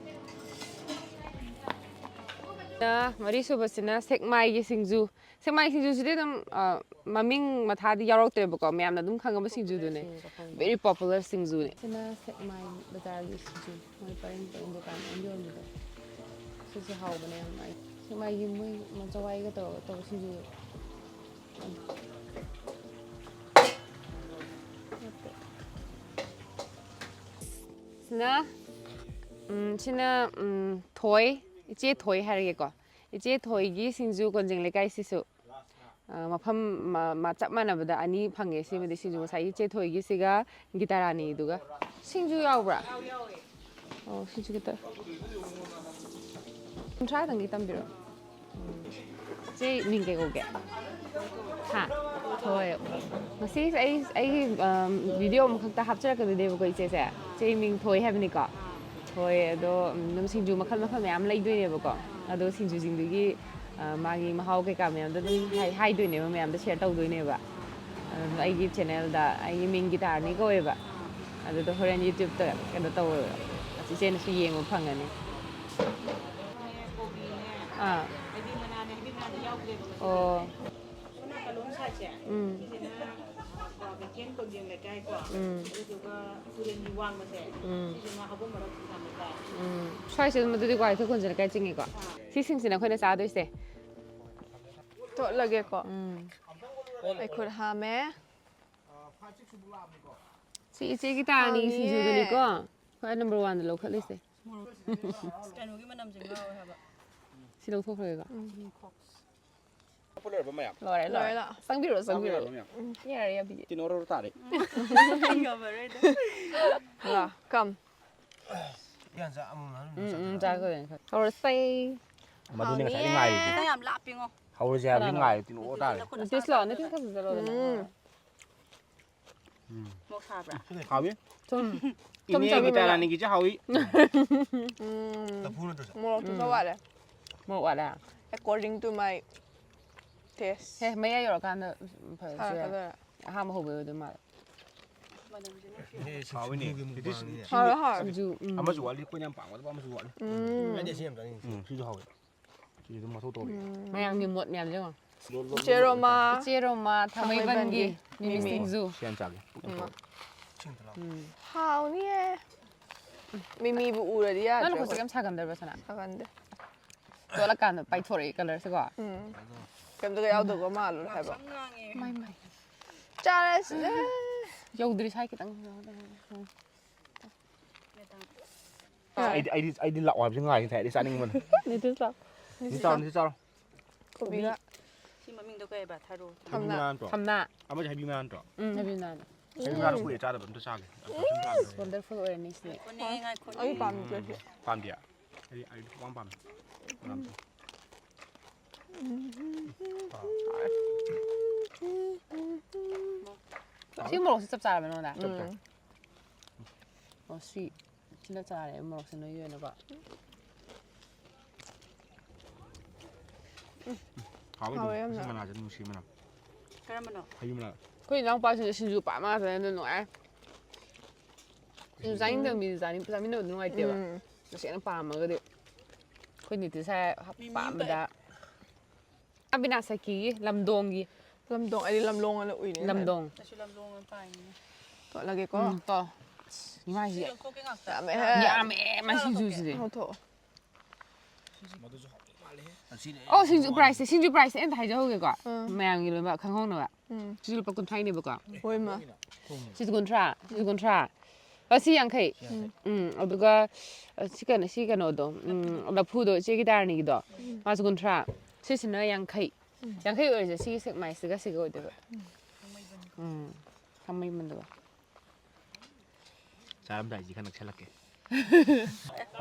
ꯃꯔꯤꯁꯨꯕꯁꯤꯅ ꯁꯦꯛꯃꯥꯏꯒꯤ ꯁꯤꯡꯖꯨ꯫ ꯁꯦꯛꯃꯥꯏ ꯁꯤꯡꯖꯨꯁꯤꯗꯤ ꯑꯗꯨꯝ, ꯑ, ꯃꯃꯤꯡ ꯃꯊꯥꯗꯤ ꯌꯥꯎꯔꯛꯇ꯭ꯔꯦꯕꯀꯣ, ꯃꯌꯥꯝꯅ ꯑꯗꯨꯝ ꯈꯪꯉꯕ ꯁꯤꯡꯖꯨꯗꯨꯅꯦ꯫ ꯁꯤꯡꯖꯨ ꯈꯪꯉꯦ꯫ Very popular ꯁꯤꯡꯖꯨꯅꯦ꯫ ꯁꯤꯅ ꯁꯦꯛꯃꯥꯏ ꯕꯖꯥꯔꯒꯤ ꯁꯤꯡꯖꯨ, ꯃꯣꯏ ꯄꯔꯦꯡ ꯄꯔꯦꯡ ꯗꯨꯀꯥꯟ ꯃꯌꯥꯝ ꯌꯣꯟꯕꯗꯣ꯫ ꯁꯤꯁꯨ ꯍꯥꯎꯕꯅꯦ ꯌꯥꯝꯅ꯫ ꯁꯦꯛꯃꯥꯏꯒꯤ ꯃꯣꯏ ꯆꯋꯥꯏꯒ ꯇꯧꯔꯒ ꯇꯧꯕ ꯁꯤꯡꯖꯨ꯫ ꯁꯤꯅ, ꯎꯝ, ꯁꯤꯅ, ꯎꯝ, ꯊꯣꯏ, ꯏꯆꯦ ꯊꯣꯏ ꯍꯥꯏꯔꯒꯦꯀꯣ꯫ ꯏꯆꯦ ꯊꯣꯏꯒꯤ ꯁꯤꯡꯖꯨ ꯀꯣꯟꯖꯦꯡ ꯂꯩꯀꯥꯏꯁꯤꯁꯨ, ꯑ, ꯃꯐꯝ ꯃ-, ꯃ-, ꯆꯞ ꯃꯥꯟꯅꯕꯗ ꯑꯅꯤ ꯐꯪꯉꯦ꯫ ꯁꯤꯃꯗꯤ ꯁꯤꯡꯖꯨ ꯉꯁꯥꯏꯒꯤ ꯏꯆꯦ ꯊꯣꯏꯒꯤꯁꯤꯒ ꯒꯤꯇꯥ ꯔꯥꯅꯤꯗꯨꯒ꯫ ꯁꯤꯡꯖꯨ ꯌꯥꯎꯕ꯭ꯔꯥ? ꯑꯧ, ꯌꯥꯎꯋꯦ꯫ ꯑꯣ, ꯁꯤꯁꯨ ꯈꯤꯇ꯫ ꯀꯨꯟꯊ꯭ꯔꯥꯗꯪꯗꯤ ꯇꯝꯕꯤꯔꯣ꯫ ꯎꯝ꯫ ꯏꯆꯦ ꯃꯤꯡ ꯀꯩ ꯀꯧꯒꯦ? ꯍꯥ? ꯊꯣꯏ꯫ ꯉꯁꯤ ꯑꯩ, ꯑꯩꯒꯤ, ꯑꯝ, ꯚꯤꯗꯤꯑꯣ ꯑꯃꯈꯛꯇ ꯍꯥꯞꯆꯔꯛꯀꯗꯣꯏꯅꯦꯕꯀꯣ ꯏꯆꯦꯁꯦ꯫ ꯏꯆꯦ ꯃꯤꯡ ꯊꯣꯏ ꯍꯥꯏꯕꯅꯤꯀꯣ? ꯊꯣꯏ, ꯑꯗꯣ, ꯎꯝ, ꯑꯗꯨꯝ ꯁꯤꯡꯖꯨ ꯃꯈꯜ ꯃꯈꯜ ꯃꯌꯥꯝ ꯂꯩꯗꯣꯏꯅꯦꯕꯀꯣ꯫ ꯑꯗꯣ ꯁꯤꯡꯖꯨꯁꯤꯡꯗꯨꯒꯤ, ꯑ, ꯃꯥꯒꯤ ꯃꯍꯥꯎ ꯀꯩꯀꯥ ꯃꯌꯥꯝꯗꯣ ꯑꯗꯨꯝ ꯍꯥꯏ-, ꯍꯥꯏꯗꯣꯏꯅꯦꯕ, ꯃꯌꯥꯝꯗ ꯁꯤꯌꯔ ꯇꯧꯗꯣꯏꯅꯦꯕ꯫ ꯑꯗꯨ ꯑꯩꯒꯤ ꯆꯦꯅꯦꯜꯗ ꯑꯩꯒꯤ ꯃꯤꯡ ꯒꯤꯇꯥꯔꯅꯤ ꯀꯧꯋꯦꯕ꯫ ꯑꯗꯨꯗꯣ ꯍꯣꯔꯦꯟ ꯌꯨꯇ꯭ꯌꯨꯕꯇ ꯀꯩꯅꯣ ꯇꯧꯋꯦꯕ, ꯏꯆꯦꯅꯁꯨ ꯌꯦꯡꯕ ꯐꯪꯒꯅꯤ꯫ ꯑꯥ꯫ ꯑꯣ꯫ ꯎꯝ꯫ ꯎꯝ꯫ ꯎꯝ꯫ ꯁ꯭ꯋꯥꯏꯁꯦ ꯑꯗꯨꯝ ꯑꯗꯨꯗꯤ ꯀ꯭ꯋꯥꯀꯩꯊꯦꯜ ꯈꯨꯟꯁꯦ ꯂꯩꯀꯥꯏ ꯆꯤꯡꯉꯤꯀꯣ꯫ ꯁꯤꯁꯤꯡꯁꯤꯅ ꯑꯩꯈꯣꯏꯅ ꯆꯥꯗꯣꯏꯁꯦ꯫ ꯇꯣꯠꯂꯒꯦꯀꯣ꯫ ꯎꯝ꯫ ꯑꯩ ꯈꯨꯠ ꯍꯥꯝꯃꯦ꯫ ꯁꯤ ꯏꯆꯦꯒꯤ ꯇꯥꯔꯅꯤ ꯍꯥꯎꯅꯤꯌꯦ꯫ ꯁꯤꯡꯖꯨꯗꯨꯅꯤꯀꯣ꯫ ꯈ꯭ꯋꯥꯏ ꯅꯝꯕꯔ ꯋꯥꯟꯗ ꯂꯧꯈꯠꯂꯤꯁꯦ꯫ ꯀꯩꯅꯣꯒꯤ ꯃꯅꯝꯁꯦ ꯉꯥꯎꯋꯦ ꯍꯥꯏꯕ꯫ ꯁꯤ ꯂꯧꯊꯣꯛꯈ꯭ꯔꯒꯦꯀꯣ꯫ ꯎꯝ꯫ ꯂꯣꯏꯔꯦ, ꯂꯣꯏꯔꯦ꯫ ꯂꯣꯏꯔꯦ, ꯂꯣꯏꯔꯦ꯫ ꯆꯪꯕꯤꯔꯣ, ꯆꯪꯕꯤꯔꯣ꯫ ꯆꯪꯕꯤꯔꯣ, ꯃꯌꯥꯝ꯫ ꯌꯥꯔꯦ, ꯌꯥꯕꯤꯒꯦ꯫ ꯇꯤꯟ ꯑꯣꯔꯣ ꯇꯥꯔꯦ꯫ ꯉꯝꯃꯔꯣꯏꯗ꯫ ꯂꯥ, come꯫ ꯎꯝ, ꯎꯝ, ꯆꯥꯈ꯭ꯔꯦ꯫ ꯍꯧꯔꯁꯦ꯫ ꯃꯗꯨꯅꯦ ꯉꯁꯥꯏꯗꯩ ꯍꯥꯎꯅꯤꯌꯦ꯫ ꯉꯥꯏꯔꯤꯁꯦ꯫ ꯌꯥꯝ ꯂꯥꯞꯄꯤꯉꯣ꯫ ꯍꯧꯔꯁꯦ ꯍꯥꯏꯕꯗꯤ ꯀꯅꯥꯅꯣ? ꯉꯥꯏꯔꯦ, ꯇꯤꯟ ꯑꯣꯔꯣ ꯇꯥꯔꯦ꯫ ꯅꯇꯤꯁꯂꯣ, ꯅꯇꯤꯟ ꯈꯖꯤꯛ ꯆꯠꯂꯣꯗꯅ꯫ ꯎꯝ꯫ ꯎꯝ꯫ ꯃꯣꯔꯣꯛ ꯁꯥꯕ꯭ꯔꯥ? ꯍꯥꯎꯏ꯫ ꯊꯨꯝ꯫ ꯊꯨꯝ ꯏꯅꯦ ꯆꯥꯕꯤꯕ꯭ꯔꯥ? ꯒꯤꯇꯥꯔꯥꯅꯤꯒꯤꯁꯦ ꯍꯥꯎꯏ꯫ ꯎꯝ꯫ ꯂꯐꯨ ꯅꯠꯇ꯭ꯔꯣ ꯁꯦ? ꯃꯣꯔꯣꯛꯇꯨꯁꯨ ꯎꯝ꯫ ꯋꯥꯠꯂꯦ꯫ ꯃꯣꯔꯣꯛ ꯋꯥꯠꯂꯦ? According to my taste꯫ ꯍꯦ, ꯃꯌꯥꯏ ꯌꯧꯔꯀꯥꯟꯗ ꯐꯖꯔꯛꯄꯁꯨ ꯌꯥꯏ꯫ ꯁꯥꯔꯛꯀꯗꯣꯏꯔꯥ? ꯑꯍꯥꯟꯕ ꯍꯧꯕꯩ ꯑꯣꯏꯗꯣꯏ ꯃꯥꯜꯂꯦ꯫ ꯏꯅꯦ ꯁꯤꯡꯖꯨꯒꯤ ꯃꯨꯛꯕꯥꯡꯅꯤꯅꯦ꯫ ꯍꯥꯎꯋꯦ, ꯍꯥꯎꯋꯦ꯫ ꯁꯤꯡꯖꯨ, ꯎꯝ꯫ ꯑꯃꯁꯨ ꯋꯥꯠꯂꯤ, ꯑꯩꯈꯣꯏꯅ ꯌꯥꯝ ꯄꯥꯝꯒꯗꯕ ꯑꯃꯁꯨ ꯋꯥꯠꯂꯤ꯫ ꯎꯝ꯫ ꯑꯩꯗꯤ ꯑꯁꯤ ꯌꯥꯝ ꯆꯥꯅꯤꯡꯉꯤ꯫ ꯎꯝ, ꯁꯤꯁꯨ ꯍꯥꯎꯋꯦ꯫ ꯁꯤꯁꯨ ꯑꯗꯨꯝ ꯃꯊꯧ ꯇꯧꯔꯤ꯫ ꯎꯝ꯫ ꯃꯌꯥꯝꯒꯤ ꯃꯣꯠ ꯃꯌꯥꯝꯁꯦ ꯌꯦꯡꯉꯣ꯫ ꯏꯆꯦ ꯔꯣꯃꯥ꯫ ꯏꯆꯦ ꯔꯣꯃꯥ, ꯊꯥꯡꯃꯩꯕꯟꯒꯤ ꯊꯥꯡꯃꯩꯕꯟꯒꯤ ꯃꯤꯃꯤ ꯃꯤꯃꯤ꯫ ꯁꯤꯡꯖꯨ꯫ ꯁꯤ ꯌꯥꯝ ꯆꯥꯒꯦ꯫ ꯎꯝ꯫ ꯎꯝ꯫ ꯍꯥꯎꯅꯤꯌꯦ꯫ ꯃꯤꯃꯤꯕꯨ ꯎꯔꯗꯤ ꯌꯥꯗ꯭ꯔꯦ ꯅꯪ ꯅꯈꯨꯠꯁꯦ ꯑꯩꯈꯣꯏ꯫ ꯌꯥꯝ ꯁꯥꯒꯟꯗꯕ꯭ꯔꯥ, ꯁꯅꯥ? ꯁꯥꯒꯟꯗꯦ꯫ ꯇꯣꯠꯂꯀꯥꯟꯗ ꯄꯥꯏꯊꯣꯔꯛꯑꯦ colourꯁꯦꯀꯣ꯫ ꯎꯝ꯫ ꯀꯩꯝꯇꯒ ꯌꯥꯎꯗꯕ ꯃꯥꯜꯂꯨꯔꯦ ꯍꯥꯏꯕ꯫ ꯃꯥꯏ, ꯃꯥꯏ꯫ ꯆꯥꯔꯁꯤ꯫ ꯌꯧꯗ꯭ꯔꯤ, ꯁ꯭ꯋꯥꯏ ꯈꯤꯇꯪ꯫ ꯑꯩꯗꯤ, ꯑꯩꯗꯤ, ꯑꯩꯗꯤ ꯂꯥꯛꯑꯣ ꯍꯥꯏꯕꯁꯦ ꯉꯥꯏꯔꯤ ꯉꯁꯥꯏ, ꯑꯩꯗꯤ ꯆꯥꯅꯤꯡꯕꯅ꯫ ꯅꯤꯇꯤꯁ ꯂꯥꯛꯑꯣ꯫ ꯁꯤ ꯆꯥꯎ, ꯁꯤ ꯆꯥꯎ꯫ ꯀꯣꯕꯤꯒ꯫ ꯁꯤ ꯃꯃꯤꯡꯗꯣ ꯀꯩ ꯍꯥꯏꯕ? ꯊꯔꯣ꯫ ꯊꯝꯅꯥ꯫ ꯍꯩꯕꯤ ꯃꯅꯥ ꯅꯠꯇ꯭ꯔꯣ? ꯊꯝꯅꯥ꯫ ꯑꯃꯁꯦ ꯍꯩꯕꯤ ꯃꯅꯥ ꯅꯠꯇ꯭ꯔꯣ? ꯎꯝ, ꯍꯩꯕꯤ ꯃꯅꯥ꯫ ꯍꯩꯕꯤ ꯃꯅꯥ ꯀꯨꯏꯔꯦ ꯆꯥꯗꯕ, ꯑꯝꯇ ꯆꯥꯒꯦ꯫ ꯌꯥꯝ ꯁꯥꯊꯤꯅ ꯆꯥꯅꯤꯡꯉꯦ꯫ Wonderful ꯑꯣꯏꯔꯅꯤ ꯁꯤꯗꯤ꯫ ꯉꯥꯏꯈꯣꯅꯦ, ꯉꯥꯏꯈꯣꯅꯦ꯫ ꯑꯩ ꯄꯥꯝꯗꯦ꯫ ꯄꯥꯝꯗꯤꯌꯦ? ꯑꯩ, ꯑꯩ ꯈꯨꯄꯥꯝ ꯄꯥꯝꯃꯦ꯫ ꯃꯅꯥ ꯃꯁꯤꯡ꯫ ꯁꯤ ꯃꯣꯔꯣꯛꯁꯦ ꯆꯞ ꯆꯥꯔꯕ ꯅꯉꯣꯟꯗ? ꯆꯞ ꯆꯥꯏ꯫ ꯎꯝ꯫ ꯑꯣ, ꯁꯤ꯫ ꯁꯤꯅ ꯆꯥꯔꯦ ꯃꯣꯔꯣꯛꯁꯦ ꯅꯣꯏꯒꯤ ꯑꯣꯏꯅꯀꯣ꯫ ꯍꯥꯎꯋꯦ ꯑꯗꯨꯝ꯫ ꯍꯥꯎꯋꯦ ꯌꯥꯝꯅ꯫ ꯁꯤ ꯃꯅꯥꯁꯦ ꯑꯗꯨꯝ ꯅꯨꯡꯁꯤ ꯃꯅꯝ꯫ ꯀꯔꯝꯕꯅꯣ? ꯍꯩꯕꯤ ꯃꯅꯥ꯫ ꯑꯩꯈꯣꯏ ꯏꯅꯥꯎꯄꯥꯁꯤꯡꯁꯦ ꯁꯤꯡꯖꯨ ꯄꯥꯝꯃ ꯉꯥꯛꯇꯅꯦ, ꯑꯗꯨ ꯅꯨꯡꯉꯥꯏ꯫ ꯁꯤꯡꯖꯨ ꯆꯥꯅꯤꯡꯗꯕ ꯃꯤꯗꯤ ꯆꯥꯅꯤꯡ-, ꯆꯥꯃꯤꯟꯅꯕꯗꯤ ꯅꯨꯡꯉꯥꯏꯇꯦꯕ꯫ ꯎꯝ꯫ ꯇꯁꯦꯡꯅ ꯄꯥꯝꯃꯒꯗꯤ꯫ ꯑꯩꯈꯣꯏ ꯅꯤꯇꯤ ꯁꯥꯏ ꯍꯥꯞꯄ ꯑꯃꯗ꯫ ꯑꯕꯤꯅꯥꯁ ꯁꯈꯤꯒꯤ ꯂꯝꯗꯣꯡꯒꯤ꯫ ꯂꯝꯗꯣꯡ, ꯑꯩꯗꯤ ꯂꯝꯂꯣꯡ ꯑꯅ ꯎꯏꯅꯦ꯫ ꯂꯝꯗꯣꯡ꯫ ꯑꯩꯁꯨ ꯂꯝꯂꯣꯡ ꯑꯣꯏꯅ ꯄꯥꯏꯅꯤꯡꯉꯦ꯫ ꯇꯣꯠꯂꯒꯦꯀꯣ꯫ ꯎꯝ, ꯇꯣ꯫ ꯑꯁ, ꯏꯃꯥꯏꯁꯦ꯫ ꯁꯤ ꯂꯧꯊꯣꯛꯀꯦ ꯉꯥꯛꯇ꯫ ꯌꯥꯝꯃꯦ꯫ ꯌꯥꯝꯃꯦ, ꯃꯁꯤ ꯁꯤꯡꯖꯨꯁꯤꯗꯤ꯫ ꯂꯧꯊꯣꯛꯑꯣ꯫ ꯃꯗꯨꯁꯨ ꯍꯥꯎꯗꯧ ꯃꯥꯜꯂꯦ꯫ ꯑꯁꯤꯅꯦ ꯑꯣ, ꯁꯤꯡꯖꯨ ꯄ꯭ꯔꯥꯏꯁꯁꯦ, ꯁꯤꯡꯖꯨ ꯄ꯭ꯔꯥꯏꯁꯁꯦ ꯑꯩ ꯑꯝꯇ ꯍꯥꯏꯖꯍꯧꯒꯦꯀꯣ꯫ ꯎꯝ꯫ ꯃꯌꯥꯝꯒꯤ ꯂꯣꯏꯅꯃꯛ ꯈꯪꯍꯧꯅꯕ꯫ ꯎꯝ꯫ ꯁꯤꯁꯨ ꯂꯨꯄꯥ ꯀꯨꯟꯊ꯭ꯔꯥꯅꯦꯕꯀꯣ꯫ ꯍꯣꯏ, ꯃꯥ꯫ ꯁꯤꯁꯨ ꯀꯨꯟꯊ꯭ꯔꯥ, ꯁꯤꯁꯨ ꯀꯨꯟꯊ꯭ꯔꯥ꯫ ꯑ, ꯁꯤ ꯌꯥꯡꯈꯩ꯫ ꯎꯝ꯫ ꯎꯝ, ꯑꯗꯨꯒ, ꯑ, ꯁꯤ ꯀꯩꯅꯣ, ꯁꯤ ꯀꯩꯅꯣꯗꯣ, ꯎꯝ, ꯂꯐꯨꯗꯣ, ꯏꯆꯦꯒꯤ ꯗꯥꯔꯅꯤꯒꯤꯗꯣ, ꯎꯝ꯫ ꯃꯥꯁꯨ ꯀꯨꯟꯊ꯭ꯔꯥ꯫ ꯁꯤꯁꯤꯅ ꯌꯥꯡꯈꯩ꯫ ꯎꯝ꯫ ꯌꯥꯡꯈꯩ ꯑꯣꯏꯔꯤꯁꯦ ꯁꯤꯒꯤ ꯁꯦꯛꯃꯥꯏꯁꯤꯒ ꯁꯤꯒ ꯑꯣꯏꯗꯣꯏꯕ꯫ ꯎꯝ꯫ ꯎꯝ꯫ ꯈꯥꯃꯩꯕꯟꯗꯨꯒ꯫ ꯆꯥꯔꯝꯗꯥꯏꯁꯤ ꯈꯔ ꯅꯛꯁꯜꯂꯛꯀꯦ꯫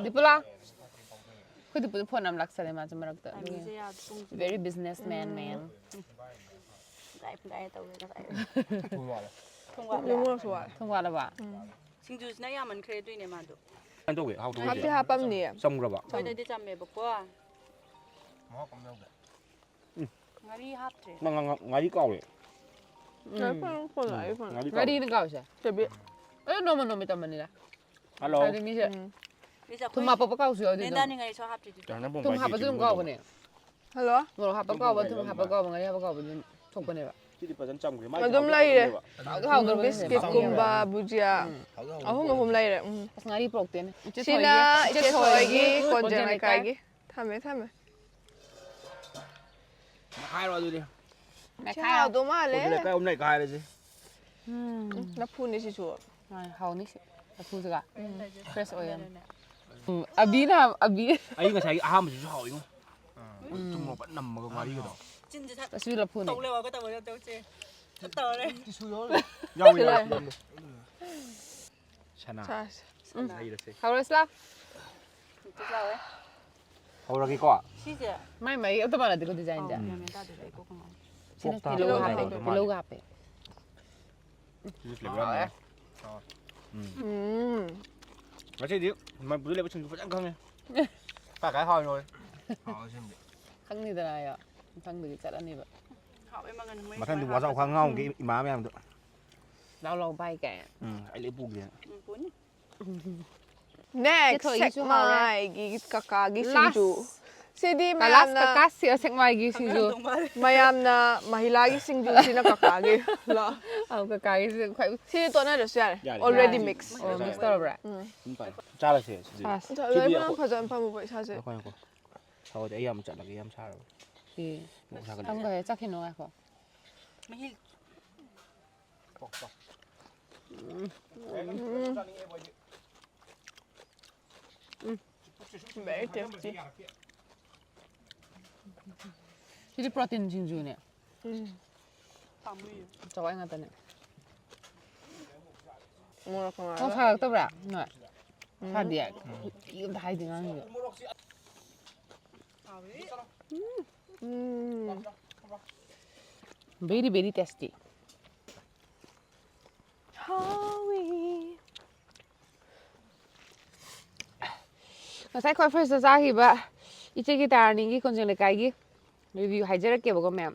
ꯗꯤꯄꯨꯂꯥ꯫ ꯑꯩꯈꯣꯏ ꯗꯤꯄꯨꯗ ꯐꯣꯟ ꯌꯥꯝ ꯂꯥꯛꯁꯜꯂꯦ ꯃꯥꯁꯦ ꯃꯔꯛꯇ꯫ ꯑꯗꯨꯒꯤ ꯇꯥꯏꯃꯤꯡꯁꯦ ꯌꯥꯗꯦ, ꯄꯨꯡꯁꯦ꯫ Very business man, ꯎꯝ꯫ Man꯫ ꯄꯨꯡꯒꯥꯏ ꯄꯨꯡꯒꯥꯏ ꯇꯧꯋꯦ ꯉꯁꯥꯏ꯫ ꯊꯣꯡ ꯋꯥꯠꯂꯦ꯫ ꯊꯣꯡ ꯋꯥꯠꯂꯦ? ꯊꯣꯡ ꯋꯥꯠꯂꯕ? ꯎꯝ꯫ ꯁꯤꯡꯖꯨꯁꯤꯅ ꯌꯥꯝꯃꯟꯈ꯭ꯔꯦ ꯑꯗꯨꯏꯅꯦ ꯃꯥꯗꯣ꯫ ꯀꯃꯥꯏꯅ ꯇꯧꯒꯦ? ꯍꯥꯎꯇꯕ ꯍꯥꯞꯇꯤ ꯑꯣꯏꯗꯦ? ꯍꯥꯞꯄꯝꯅꯤꯌꯦ꯫ ꯆꯝꯈ꯭ꯔꯕ? ꯑꯩꯈꯣꯏꯗꯗꯤ ꯆꯝꯃꯦꯕꯀꯣ꯫ ꯃꯍꯥꯎ ꯀꯝ ꯌꯧꯒꯦ? ꯉꯥꯔꯤ ꯍꯥꯞꯇ꯭ꯔꯦ꯫ ꯉꯥ-, ꯉꯥ-, ꯉꯥ-, ꯉꯥꯔꯤ ꯀꯥꯎꯔꯦ꯫ ꯎꯝ꯫ ꯉꯥꯔꯤ ꯀꯥꯎꯔꯦ꯫ ꯉꯥꯔꯤꯅ ꯀꯥꯎꯁꯦ꯫ ꯆꯦꯕꯤ꯫ ꯑꯗꯣ ꯅꯣꯡꯃ ꯅꯣꯡꯃ ꯇꯝꯕꯅꯤꯗ꯫ ꯍꯜꯂꯣ꯫ ꯍꯥꯏꯗꯤ ꯃꯤꯁꯦ ꯎꯝ꯫ ꯃꯤꯁꯦ ꯊꯨꯝ ꯑꯩꯈꯣꯏ ꯍꯥꯞꯄꯛꯄ ꯀꯥꯎꯁꯨ ꯌꯥꯎꯗꯣꯏꯅꯦ꯫ ꯅꯦꯟꯗꯥꯅꯤ ꯉꯥꯔꯤꯁꯨ ꯍꯥꯞꯇ꯭ꯔꯤꯗꯨꯗꯤ꯫ ꯀꯩꯅꯣ ꯄꯨꯡ ꯊꯨꯝ ꯍꯥꯞꯄꯁꯨ ꯑꯗꯨꯝ ꯀꯥꯎꯕꯅꯦ꯫ ꯍꯜꯂꯣ꯫ ꯃꯣꯔꯣꯛ ꯍꯥꯞꯄ ꯀꯥꯎꯕ, ꯊꯨꯝ ꯍꯥꯞꯄ ꯀꯥꯎꯕ, ꯉꯥꯔꯤ ꯍꯥꯞꯄ ꯀꯥꯎꯕ ꯑꯗꯨꯝ ꯊꯣꯛꯄꯅꯦꯕ꯫ ꯁꯤꯗꯤ ꯐꯖꯅ ꯆꯝꯈ꯭ꯔꯦ꯫ ꯃꯥꯏ ꯑꯗꯨꯝ ꯊꯥꯎ ꯂꯩꯔꯦ꯫ ꯌꯥꯎꯗꯕꯅꯦꯕ꯫ ꯍꯥꯎꯗꯤ ꯍꯥꯎꯗꯕꯅꯦ꯫ ꯕꯤꯁꯀꯤꯠꯀꯨꯝꯕ, ꯎꯝ꯫ ꯕꯨꯖꯤꯌꯥ꯫ ꯎꯝ꯫ ꯑꯁ, ꯉꯥꯔꯤ ꯄꯨꯔꯛꯇꯦꯅꯦ꯫ ꯑꯍꯨꯝ ꯑꯍꯨꯝ ꯂꯩꯔꯦ꯫ ꯎꯝ꯫ ꯏꯆꯦ ꯁꯤꯅ ꯊꯣꯏꯒꯤ, ꯏꯆꯦ ꯏꯆꯦ ꯊꯣꯏꯒꯤ ꯊꯣꯏꯒꯤ ꯀꯣꯟꯖꯦꯡ ꯀꯣꯟꯖꯦꯡ ꯂꯩꯀꯥꯏ꯫ ꯂꯩꯀꯥꯏꯒꯤ꯫ ꯊꯝꯃꯦ, ꯊꯝꯃꯦ꯫ ꯃꯦꯠꯈꯥꯏꯔꯣ ꯑꯗꯨꯗꯤ꯫ ꯁꯤ ꯃꯦꯠꯈꯥꯏꯔꯣ꯫ ꯍꯥꯎꯗꯧ ꯃꯥꯜꯂꯦ꯫ ꯀꯣꯟꯖꯦꯡ ꯂꯩꯀꯥꯏ ꯑꯍꯨꯝ ꯂꯩ ꯀꯥꯏꯔꯁꯤ꯫ ꯎꯝ꯫ ꯎꯝ, ꯂꯐꯨꯅꯦ ꯁꯤꯁꯨ꯫ ꯃꯥꯅꯦ, ꯍꯥꯎꯅꯤ ꯁꯤ꯫ ꯂꯐꯨꯁꯤꯒ꯫ ꯎꯝ꯫ Fresh ꯑꯣꯏꯌꯦ꯫ ꯎꯝ, ꯑꯕꯤꯅ, ꯑꯕꯤ꯫ ꯑꯩ ꯉꯁꯥꯏꯒꯤ ꯑꯍꯥꯟꯕꯁꯤꯁꯨ ꯍꯥꯎꯋꯤꯉꯣ꯫ ꯎꯝ꯫ ꯊꯨꯝ ꯃꯣꯔꯣꯛ ꯐꯖꯅ ꯅꯝꯃꯒ ꯉꯥꯔꯤꯒꯗꯣ꯫ ꯆꯤꯟꯁꯦ ꯁꯠ ꯑꯁꯤꯁꯨ ꯂꯐꯨꯅꯦ꯫ ꯇꯧ ꯂꯩꯌꯣ, ꯍꯥꯏꯒꯦ ꯇꯧꯕ ꯅꯠꯇꯦ, ꯆꯦ꯫ ꯁꯠ ꯇꯧꯔꯦ꯫ ꯌꯥꯎꯋꯦ, ꯌꯥꯎꯋꯦ, ꯌꯥꯎꯋꯦ꯫ ꯁꯅꯥ꯫ ꯆꯥꯁꯦ꯫ ꯎꯝ꯫ ꯂꯩꯔꯁꯦ꯫ ꯍꯧꯔꯁꯤ ꯂꯥꯎ꯫ ꯍꯧꯔꯒꯦꯀꯣ꯫ ꯁꯤꯁꯦ꯫ ꯃꯥꯏ ꯃꯥꯏ ꯑꯝꯇ ꯃꯥꯟꯅꯗꯦꯀꯣ, designꯁꯦ꯫ ꯑꯥꯎ, ꯒ꯭ꯌꯥꯟ ꯃꯦꯟ ꯇꯥꯗꯦꯗ ꯑꯩ ꯀꯣꯛꯀ ꯉꯥꯎꯔꯦ꯫ ꯁꯤꯅ ꯄꯣꯛꯇ ꯇꯤꯜꯍꯧ ꯍꯥꯞꯄꯦ, ꯍꯥꯞꯄ ꯇꯤꯜꯍꯧꯒ ꯍꯥꯞꯄꯦ꯫ ꯁꯤꯁꯨ flavor ꯌꯥꯝ ꯅꯨꯡꯉꯥꯏ꯫ ꯎꯝ꯫ ꯉꯁꯤꯗꯤ ꯃꯅꯤꯄꯨꯔꯗ ꯂꯩꯕ ꯁꯤꯡꯖꯨ ꯐꯖꯅ ꯈꯪꯉꯦ꯫ ꯀꯥꯏ ꯀꯥꯏ ꯍꯥꯎꯔꯤꯅꯣ? ꯍꯥꯎꯋꯦ ꯁꯤꯃꯗꯤ꯫ ꯈꯪꯅꯤꯗꯅ ꯑꯩ ꯃꯊꯪꯗꯒꯤ ꯆꯠꯂꯅꯤꯕ꯫ ꯃꯊꯪꯗꯤ ꯋꯥꯖꯥꯎ ꯈꯔ ꯉꯥꯡꯒꯦ ꯏꯃꯥ ꯃꯌꯥꯝꯗꯣ꯫ ꯂꯥꯎ ꯂꯥꯎ ꯚꯥꯏ ꯀꯥꯏꯅ꯫ ꯎꯝ, ꯑꯩ ꯂꯣꯏ ꯄꯨꯒꯦ꯫ Next, ꯊꯣꯏꯒꯤꯁꯨ ꯍꯥꯎꯔꯦ꯫ ꯁꯦꯛꯃꯥꯏꯒꯤ ꯀꯀꯥꯒꯤ ꯁꯤꯡꯖꯨ꯫ ꯁꯤꯗꯤ ꯀꯂꯥꯁ ꯃꯌꯥꯝꯅ ꯀꯀꯥꯁꯤ ꯁꯦꯛꯃꯥꯏꯒꯤ ꯁꯤꯡꯖꯨ꯫ ꯃꯌꯥꯝꯅ ꯃꯍꯤꯂꯥꯒꯤ ꯁꯤꯡꯖꯨꯁꯤꯅ ꯀꯀꯥꯒꯤ꯫ ꯂꯣ꯫ ꯑꯧ ꯀꯀꯥꯒꯤꯁꯨ ꯈ꯭ꯋꯥꯏ ꯁꯤꯗꯤ ꯇꯣꯠꯅꯗ꯭ꯔꯁꯨ ꯌꯥꯔꯦ꯫ ꯌꯥꯔꯦ, Already ꯌꯥꯔꯦ꯫ mix꯫ ꯑꯣ ꯃꯤꯛꯁ ꯇꯧꯔꯕ꯭ꯔꯥ? ꯎꯝ, ꯄꯥꯏ꯫ ꯆꯥꯔꯁꯦ ꯁꯤꯗꯤ꯫ ꯆꯥꯁꯦ꯫ ꯂꯣꯏꯅꯃꯛ ꯐꯖꯅ ꯐꯝꯃꯨꯕ ꯏꯁꯥꯁꯦ꯫ ꯉꯥꯏꯈꯣ, ꯉꯥꯏꯈꯣ꯫ ꯁꯥꯎꯗꯤ ꯑꯩ ꯌꯥꯝ ꯆꯠꯂꯒꯦ, ꯌꯥꯝ ꯁꯥꯔꯕ꯫ ꯑꯦ꯫ ꯃꯣꯔꯣꯛ ꯁꯥꯒꯠꯂꯦ꯫ ꯊꯝꯈ꯭ꯔꯦ ꯆꯠꯈꯤꯅꯨ ꯉꯥꯏꯈꯣ꯫ ꯎꯝ꯫ Very tasty꯫ ꯁꯤꯗꯤ ꯄ꯭ꯔꯣꯇꯤꯟ ꯁꯤꯡꯖꯨꯅꯦ꯫ ꯎꯝ꯫ ꯆꯋꯥꯏ ꯉꯥꯛꯇꯅꯦ꯫ ꯃꯣꯔꯣꯛ ꯅꯪ ꯀꯃꯥꯏꯅ? ꯁꯥꯔꯛꯇꯕ꯭ꯔꯥ? ꯅꯣꯏ? ꯁꯥꯗꯤꯌꯦ? ꯏ ꯑꯝꯇ ꯍꯥꯏꯗꯦ ꯉꯥꯡꯉꯤꯗꯣ꯫ ꯎꯝ꯫ Very very tasty꯫ ꯍꯥꯎꯋꯤ꯫ ꯉꯁꯥꯏ ꯈ꯭ꯋꯥꯏ ꯐꯥꯔꯁꯇ ꯆꯥꯈꯤꯕ ꯏꯆꯦꯒꯤ ꯇꯥꯔꯥꯅꯤꯒꯤ ꯀꯣꯟꯖꯦꯡ ꯂꯩꯀꯥꯏꯒꯤ review ꯍꯥꯏꯖꯔꯛꯀꯦꯕꯀꯣ ꯃꯌꯥꯝ꯫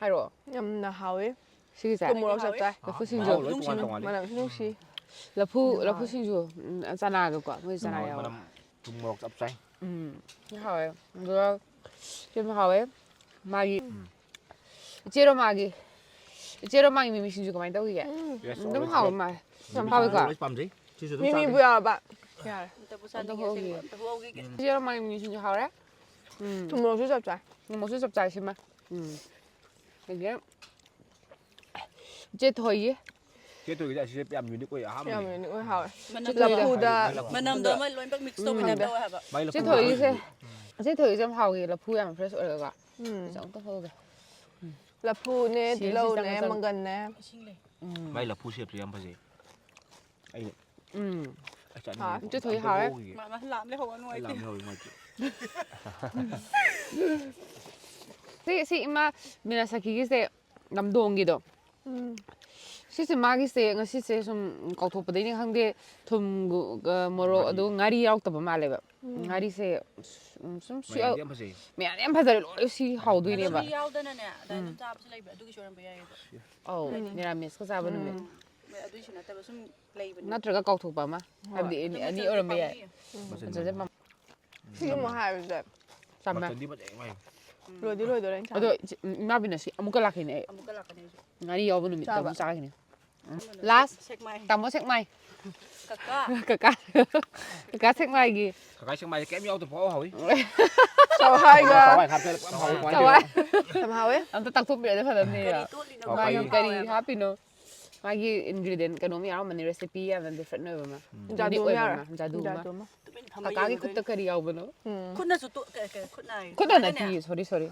ꯍꯥꯏꯔꯛꯑꯣ꯫ ꯌꯥꯝꯅ ꯍꯥꯎꯋꯤ꯫ ꯁꯤꯒꯤꯁꯦ꯫ ꯊꯨꯝ ꯃꯣꯔꯣꯛ ꯆꯞ ꯆꯥꯏ꯫ ꯂꯐꯨ ꯁꯤꯡꯖꯨ꯫ ꯃꯍꯥꯎ ꯂꯣꯏ ꯇꯣꯉꯥꯟ ꯇꯣꯉꯥꯟꯂꯦ꯫ ꯃꯅꯝꯁꯨ ꯅꯨꯡꯁꯤ꯫ ꯂꯐꯨ ꯂꯐꯨ ꯁꯤꯡꯖꯨ꯫ ꯎꯝ, ꯆꯅꯥꯒꯀꯣ ꯃꯣꯏ ꯆꯅꯥ ꯃꯍꯥꯎ ꯌꯥꯎꯋꯦ꯫ ꯃꯅꯝ ꯊꯨꯝ ꯃꯣꯔꯣꯛ ꯆꯞ ꯆꯥꯏ꯫ ꯎꯝ꯫ ꯁꯤ ꯍꯥꯎꯋꯦ꯫ ꯑꯗꯨꯒ ꯁꯤꯃ ꯍꯥꯎꯋꯦ꯫ ꯃꯥꯒꯤ ꯏꯆꯦ ꯔꯣꯃꯥꯒꯤ ꯏꯆꯦ ꯔꯣꯃꯥꯒꯤ ꯃꯤꯃꯤ ꯁꯤꯡꯖꯨ ꯀꯃꯥꯏꯅ ꯇꯧꯈꯤꯒꯦ? ꯎꯝ꯫ Yes, ꯑꯗꯨꯝ always ꯍꯥꯎꯋꯦ yes꯫ ꯃꯥꯜꯂꯦ꯫ ꯎꯝ, ꯌꯥꯝ ꯍꯥꯎꯋꯤꯀꯣ? ꯂꯣꯏ ꯄꯥꯝꯖꯩ꯫ ꯁꯤꯁꯨ ꯑꯗꯨꯝ ꯃꯤꯃꯤꯕꯨ ꯆꯥꯅꯤꯡꯉꯤ꯫ ꯌꯥꯎꯔꯕ? ꯌꯥꯔꯦ꯫ ꯑꯗꯨ ꯍꯧꯒꯦ꯫ ꯏꯆꯦ ꯔꯣꯃꯥꯒꯤ ꯃꯤꯃꯤ ꯁꯤꯡꯖꯨ ꯍꯥꯎꯔꯦ꯫ ꯎꯝ꯫ ꯊꯨꯝ ꯃꯣꯔꯣꯛꯁꯨ ꯆꯞ ꯆꯥꯏ꯫ ꯃꯣꯔꯣꯛꯁꯨ ꯆꯞ ꯆꯥꯏ ꯁꯤꯃ꯫ ꯎꯝ꯫ ꯑꯗꯒꯤ ꯏꯆꯦ ꯊꯣꯏꯒꯤ꯫ ꯆꯦ ꯊꯣꯏꯒꯤꯗꯤ ꯑꯁꯤꯁꯦ ꯌꯥꯝ unique ꯑꯣꯏ, ꯑꯍꯥꯟꯕꯅꯤ꯫ ꯌꯥꯝ unique ꯑꯣꯏ, ꯍꯥꯎꯋꯦ꯫ ꯃꯅꯝꯗꯣ ꯂꯐꯨꯗ ꯃꯅꯝꯗꯣ ꯑꯃ ꯂꯣꯏꯅꯃꯛ mix ꯇꯧꯕ ꯎꯝ꯫ ꯇꯥꯏꯞ ꯇꯧꯋꯦ ꯍꯥꯏꯕ꯫ ꯃꯥꯏ ꯂꯐꯨ ꯆꯦ ꯊꯣꯏꯒꯤꯁꯦ꯫ ꯃꯍꯥꯎꯁꯤꯗꯤ꯫ ꯆꯦ ꯊꯣꯏꯒꯤꯁꯦ ꯌꯥꯝ ꯍꯥꯎꯋꯦ꯫ ꯂꯐꯨ ꯌꯥꯝ fresh ꯑꯣꯏꯔꯒ꯫ ꯎꯝ꯫ ꯆꯦ ꯑꯝꯇ ꯍꯧꯒꯦ꯫ ꯂꯐꯨꯅꯦ, ꯁꯤ, ꯁꯤ ꯇꯤꯜꯍꯧꯅꯦ, ꯆꯪꯉ, ꯆꯪꯉ꯫ ꯃꯪꯒꯟꯅꯦ꯫ ꯎꯝ꯫ ꯃꯥꯏ ꯂꯐꯨ shape ꯁꯦ ꯌꯥꯝ ꯐꯖꯩ꯫ ꯑꯩ ꯎꯝ꯫ ꯑꯩ ꯆꯥꯅꯤꯡꯉꯦ꯫ ꯍꯥꯎ꯫ ꯆꯦ ꯊꯣꯏ ꯑꯝꯇ ꯍꯥꯎꯔꯦ꯫ ꯍꯧꯈꯤꯒꯦ꯫ ꯃꯥ ꯃꯥ ꯂꯥꯝ ꯂꯩꯍꯧꯕ ꯑꯩ ꯅꯨꯡꯉꯥꯏꯇꯦ꯫ ꯂꯥꯝ ꯂꯩꯍꯧꯋꯤ ꯅꯨꯡꯉꯥꯏꯇꯦ꯫ ꯁꯤ ꯁꯤ ꯏꯃꯥ ꯃꯤꯅꯥꯁꯥꯀꯤꯒꯤꯁꯦ ꯂꯝꯗꯣꯡꯒꯤꯗꯣ꯫ ꯎꯝ꯫ ꯁꯤꯁꯦ ꯃꯥꯒꯤꯁꯦ ꯉꯁꯤꯁꯦ ꯁꯨꯝ ꯀꯥꯎꯊꯣꯛꯄꯗꯩꯅꯤ ꯈꯪꯗꯦ, ꯊꯨꯝ, ꯃꯣꯔꯣꯛ, ꯉꯥꯔꯤ꯫ ꯑꯗꯨ ꯉꯥꯔꯤ ꯌꯥꯎꯔꯛꯇꯕ ꯃꯥꯜꯂꯦꯕ꯫ ꯎꯝ꯫ ꯉꯥꯔꯤꯁꯦ, ꯎꯝ, ꯁꯨꯝ ꯁꯤ ꯃꯌꯥꯝꯗꯤ ꯌꯥꯝ ꯐꯖꯩ꯫ ꯃꯌꯥꯝ ꯌꯥꯝ ꯐꯖꯔꯦ, ꯂꯣꯏ ꯁꯤ ꯍꯥꯎꯗꯣꯏꯅꯦꯕ꯫ ꯉꯥꯔꯤ ꯌꯥꯎꯗꯅꯅꯦ ꯑꯗꯥꯏ ꯑꯗꯨꯝ ꯎꯝ꯫ ꯆꯥꯕꯁꯨ ꯂꯩꯕ, ꯑꯗꯨꯒꯤꯁꯨ ꯑꯣꯏꯔꯝꯕ ꯌꯥꯏꯌꯦꯕ꯫ ꯑꯧ, ꯎꯝ꯫ ꯅꯤꯔꯥꯃꯤꯁꯀ ꯆꯥꯕ ꯅꯨꯃꯤꯠ꯫ ꯎꯝ꯫ ꯃꯣꯏ ꯑꯗꯨꯏꯁꯨ ꯅꯠꯇꯕ ꯁꯨꯝ ꯂꯩꯕꯅꯦ꯫ ꯅꯠꯇ꯭ꯔꯒ ꯀꯥꯎꯊꯣꯛꯄ ꯑꯃ꯫ ꯍꯣꯏ꯫ ꯍꯥꯏꯕꯗꯤ ꯑꯅꯤ, ꯑꯗꯨ ꯑꯅꯤ ꯃꯆꯜꯁꯨ ꯑꯣꯏꯔꯝꯕ ꯌꯥꯏ꯫ ꯄꯥꯝꯃꯤ꯫ ꯎꯝ꯫ ꯃꯆꯜꯁꯦ ꯃꯆꯜꯁꯦ ꯃꯝ-, ꯁꯤꯒꯨꯝꯕ ꯍꯥꯏꯕꯁꯦ ꯆꯥꯝꯃ꯫ ꯃꯆꯜꯗꯤ ꯐꯖꯩ ꯃꯥꯏ꯫ ꯎꯝ꯫ ꯂꯣꯏꯗꯤ ꯂꯣꯏꯗꯣꯔꯦ, ꯑꯩꯅ ꯂꯣꯏꯗꯣꯔꯦ꯫ ꯆꯥꯕ꯫ ꯑꯗꯣ ꯏꯆꯦ, ꯏꯃꯥꯕꯤꯅ ꯁꯤ ꯑꯃꯨꯛꯀ ꯂꯥꯛꯈꯤꯅꯦ ꯑꯩ꯫ ꯑꯃꯨꯛꯀ ꯂꯥꯛꯀꯅꯤ ꯑꯩꯁꯨ꯫ ꯉꯥꯔꯤ ꯌꯥꯎꯕ ꯅꯨꯃꯤꯠꯇ ꯆꯥꯕ꯫ ꯑꯃꯨꯛ ꯆꯥꯈꯤꯅꯤ꯫ ꯎꯝ꯫ ꯂꯥꯁ꯫ ꯁꯦꯛꯃꯥꯏ꯫ ꯇꯥꯃꯣ ꯁꯦꯛꯃꯥꯏ꯫ ꯀꯀꯥ꯫ ꯀꯀꯥ꯫ ꯀꯀꯥ ꯁꯦꯛꯃꯥꯏꯒꯤ꯫ ꯀꯀꯥ ꯁꯦꯛꯃꯥꯏꯁꯦ ꯀꯩꯝ ꯌꯥꯎꯗꯕ ꯄꯪꯍꯥꯎ ꯍꯥꯎꯏ꯫ ꯆꯋꯥꯏꯒ꯫ ꯆꯋꯥꯏ ꯍꯥꯞꯆꯜꯂ ꯄꯪꯍꯥꯎ ꯍꯥꯎꯏ꯫ ꯆꯋꯥꯏ꯫ ꯌꯥꯝ ꯍꯥꯎꯋꯦ꯫ ꯑꯝꯇ ꯇꯥꯛꯊꯣꯛꯄꯤꯔꯗꯤ ꯐꯗꯕꯅꯤ꯫ ꯀꯔꯤ ꯇꯣꯠꯂꯤꯅꯣ? ꯑꯣ, ꯃꯥꯒꯤ ꯀꯔꯤ ꯀꯔꯤ ꯍꯥꯞꯄꯤꯅꯣ? ꯃꯥꯒꯤ ingredient ꯀꯩꯅꯣꯝ ꯌꯥꯎꯔꯝꯃꯅꯤ, recipe ꯌꯥꯝꯅ different ꯑꯣꯏꯕ ꯑꯃ꯫ ꯎꯝ꯫ ꯖꯥꯗꯨ unique ꯑꯃ ꯑꯣꯏꯕ ꯌꯥꯎꯔꯦ꯫ ꯑꯃ, ꯖꯥꯗꯨ ꯑꯃ꯫ ꯖꯥꯗꯨ ꯑꯃ꯫ ꯇꯨꯃꯤꯟ ꯐꯝꯃ ꯀꯀꯥꯒꯤ ꯌꯦꯡꯉꯨꯗꯣꯏꯅꯦ꯫ ꯈꯨꯠꯇ ꯀꯔꯤ ꯌꯥꯎꯕꯅꯣ? ꯎꯝ꯫ ꯈꯨꯠꯅꯁꯨ ꯇꯣ-, ꯀ-, ꯀ-, ꯈꯨꯠꯅ ꯍꯥꯏ-, ꯈꯨꯠꯅ ꯁꯨꯃꯥꯏꯅꯅꯦ꯫ ꯅꯠꯇꯤꯌꯦ, sorry, sorry꯫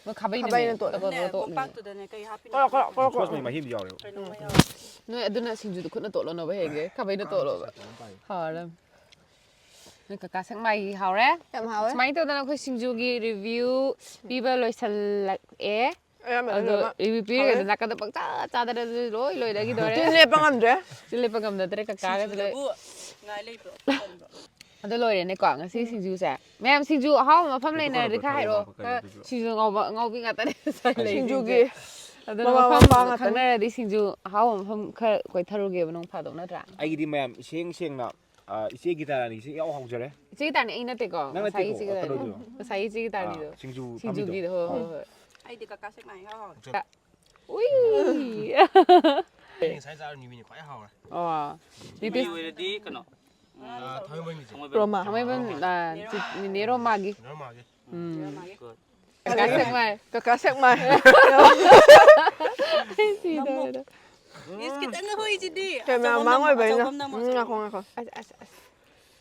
ꯃꯣꯏ ꯈꯥꯕꯩꯅꯦ, ꯈꯥꯕꯩꯅ ꯇꯣꯠꯂꯦ꯫ ꯇꯣꯠꯂꯣ, ꯅꯦ, ꯇꯣꯠꯂꯣ, ꯇꯣꯠꯂꯣ꯫ ꯀꯣꯝꯄꯥꯛꯇꯨꯗꯅꯦ ꯀꯩ ꯍꯥꯞꯄꯤꯅꯣ ꯀꯣꯔꯣ, ꯀꯣꯔꯣ, ꯀꯣꯔꯣ, ꯈꯪꯗꯦ꯫ ꯀꯣꯔꯣ꯫ ꯃꯍꯤ ꯑꯃ ꯌꯥꯎꯔꯦꯕ꯫ ꯀꯩꯅꯣꯝꯃ ꯌꯥꯎꯔꯦ꯫ ꯅꯣꯏ ꯑꯗꯨꯅ ꯁꯤꯡꯖꯨꯗꯣ ꯈꯨꯠꯅ ꯇꯣꯠꯂꯣꯅꯕ ꯍꯦꯟꯒꯦ, ꯈꯥꯕꯩꯅ ꯇꯣꯠꯂꯣꯕ꯫ ꯍꯥꯎꯔꯝ-, ꯅꯣꯏ ꯀꯀꯥ ꯁꯦꯛꯃꯥꯏꯒꯤ ꯍꯥꯎꯔꯦ꯫ ꯌꯥꯝ ꯍꯥꯎꯋꯦ꯫ ꯁꯨꯃꯥꯏꯅ ꯇꯧꯗꯅ ꯑꯩꯈꯣꯏ ꯁꯤꯡꯖꯨꯒꯤ review ꯄꯤꯕ ꯂꯣꯏꯁꯜꯂꯛꯑꯦ꯫ ꯑꯌꯥꯝꯕꯅ ꯑꯗꯣ ꯂꯣꯏꯅꯃꯛ review ꯄꯤꯔꯒ ꯍꯥꯎꯔꯦ꯫ ꯅꯥꯀꯟꯗ ꯄꯪꯆꯥ ꯆꯥꯗꯅ ꯂꯣꯏ ꯂꯣꯏꯅꯈꯤꯗꯣꯔꯦ꯫ ꯆꯤꯟ ꯂꯦꯞꯄ ꯉꯝꯗ꯭ꯔꯦ꯫ ꯆꯤꯟ ꯂꯦꯞꯄ ꯉꯝꯅꯗ꯭ꯔꯦ ꯀꯀꯥꯒ ꯂꯣꯏ꯫ ꯁꯤꯡꯖꯨꯗꯕꯨ ꯉꯥꯏ ꯂꯩꯕ꯭ꯔꯣ? ꯇꯟꯕ꯭ꯔꯣ? ꯑꯗꯣ ꯂꯣꯏꯔꯦꯅꯦꯀꯣ ꯉꯁꯤ ꯎꯝ꯫ ꯁꯤꯡꯖꯨꯁꯦ꯫ ꯃꯌꯥꯝ ꯁꯤꯡꯖꯨ ꯑꯍꯥꯎꯕ ꯃꯐꯝ ꯂꯩꯅꯔꯗꯤ ꯈꯔ ꯍꯥꯏꯔꯛꯑꯣ꯫ ꯁꯤꯡꯖꯨ ꯉꯧꯕ, ꯉꯧꯕꯤ ꯉꯥꯛꯇꯅꯦ ꯉꯁꯥꯏ ꯂꯩꯔꯤꯁꯤꯡꯁꯦ꯫ ꯁꯤꯡꯖꯨꯒꯤ ꯑꯗꯨꯅ ꯃꯃꯥ ꯃꯐꯝ ꯃꯄꯥ ꯉꯥꯛꯇꯅꯦ꯫ ꯈꯪꯅꯔꯗꯤ ꯁꯤꯡꯖꯨ ꯑꯍꯥꯎꯕ ꯃꯐꯝ ꯈꯔ ꯀꯣꯏꯊꯔꯨꯒꯦꯕ ꯅꯣꯡ ꯐꯥꯗꯣꯛ ꯅꯠꯇ꯭ꯔꯥ? ꯑꯩꯒꯤꯗꯤ ꯃꯌꯥꯝ ꯏꯁꯦꯡ ꯁꯦꯡꯅ, ꯑ, ꯏꯆꯦ ꯒꯤꯇꯥꯔꯥꯅꯤꯁꯦ ꯏꯍꯥꯎ ꯍꯥꯎꯖꯔꯦ꯫ ꯏꯆꯦ ꯒꯤꯇꯥꯔꯥꯅꯤ ꯑꯩ ꯅꯠꯇꯦꯀꯣ꯫ ꯅꯪ ꯉꯁꯥꯏꯒꯤ ꯅꯠꯇꯦꯀꯣ, ꯏꯆꯦ ꯒꯤꯇꯥꯔꯥꯅꯤ꯫ ꯀꯩꯅꯣꯗꯣ꯫ ꯉꯁꯥꯏꯒꯤ ꯏꯆꯦ ꯒꯤꯇꯥꯔꯥꯅꯤꯗꯣ꯫ ꯑꯥ, ꯁꯤꯡꯖꯨ ꯁꯤꯡꯖꯨꯒꯤꯗꯣ, ꯐꯝꯃꯤꯗꯣ꯫ ꯍꯣꯏ, ꯍꯣꯏ, ꯍꯣꯏ꯫ ꯑꯩꯗꯤ ꯀꯀꯥ ꯁꯦꯛꯃꯥꯏ ꯏꯍꯥꯎ ꯍꯥꯎꯋꯦ꯫ ꯎꯏ꯫ ꯑꯩ ꯉꯁꯥꯏ ꯆꯥꯔ ꯅꯤꯃꯤꯅꯤ ꯈ꯭ꯋꯥꯏ ꯍꯥꯎꯔꯦ꯫ ꯑꯣ꯫ ꯅꯤꯇꯤꯁ꯫ ꯑꯣꯏꯔꯗꯤ ꯀꯩꯅꯣ? ꯑꯥ, ꯊꯥꯡꯃꯩꯕꯟꯒꯤꯁꯦ꯫ ꯊꯥꯡꯃꯩꯕꯟ꯫ ꯔꯣꯃꯥ꯫ ꯊꯥꯡꯃꯩꯕꯟ, ꯑꯥ, ꯅꯦ ꯔꯣꯃꯥꯒꯤ꯫ ꯎꯝ꯫ ꯔꯣꯃꯥꯒꯤ꯫ ꯀꯀꯥ ꯁꯦꯛꯃꯥꯏ꯫ ꯀꯀꯥ ꯁꯦꯛꯃꯥꯏ꯫ ꯑꯩ ꯁꯤꯗꯣꯔꯦꯗ꯫ ꯏꯁ, ꯈꯤꯇꯪ ꯍꯣꯏꯁꯤꯗꯤ꯫ ꯀꯦꯃꯦꯔꯥ ꯑꯆꯧꯕ ꯃꯥꯡ ꯅꯝꯃꯣ, ꯑꯣꯏꯕꯅꯤꯅ꯫ ꯑꯆꯧꯕ ꯅꯝꯃꯣ, ꯎꯝ, ꯑꯆꯧꯕ ꯉꯥꯏꯈꯣ, ꯅꯝꯃꯣ꯫ ꯉꯥꯏꯈꯣ꯫ ꯑꯁ, ꯑꯁ, ꯑꯁ꯫